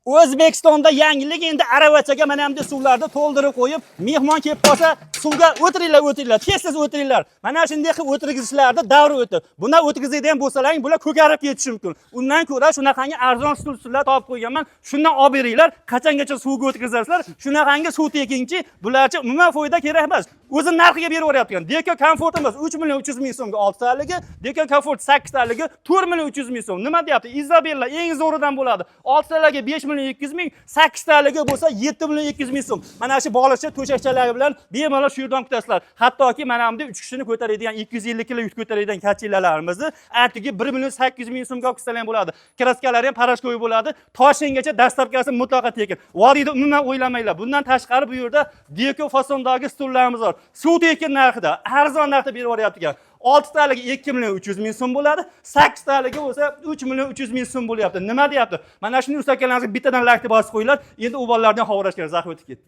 O'zbekistonda yangilik, endi aravachaga mana bunday suvlarni to'ldirib qo'yib, mehmon kelib qolsa, suvga o'tiringlar, o'tiringlar, tez tez o'tiringlar. Mana shunday qilib o'tirgizishlarni davri o'tdi. Bundan o'tkazadigan bo'lsalaring, bular ko'karib ketishi mumkin. Undan ko'ra shunaqangi arzon stul-stullar topib qo'yganman. Shundan olib beringlar, qachongacha suvga o'tkazasizlar? Shunaqangi suv tekinchi, bularcha umuman foyda kerak emas. O'zi narxiga berib yuboryapti. Deko komfortimiz 3 million 300 ming so'mga 6 taligi, Deko komfort 8 taligi 4 million 300 ming so'm. Nima deyapti? Izabella eng zo'ridan bo'ladi. 6 taligi 5 million 200 ming, 8 taligi bo'lsa 7 million 200 ming so'm. Mana shu bog'liqcha to'shakchalari bilan bemalol shu yerdan kutasizlar. Hattoki mana bunday 3 kishini ko'taradigan 250 kilo yuk ko'taradigan kachilalarimizni atigi 1 million 800 ming so'mga olib kelsalar ham bo'ladi. Kraskalari ham порошковый bo'ladi. Toshkentgacha доставка si mutlaqo tekin. Vodiyda umuman o'ylamanglar. Bundan tashqari bu yerda deko fasondagi stullarimiz bor. Suv tekin narxida, arzon narxda berib yuboryapti ekan. 6 taligi 2 million 300 ming so'm bo'ladi, 8 taligi bo'lsa 3 million 300 ming so'm bo'lyapti. Nima deyapti? Mana shuni ustakalarga bittadan laykni bosib qo'yinglar. Endi u bolalardan xavotir kerak, zax o'tib ketdi.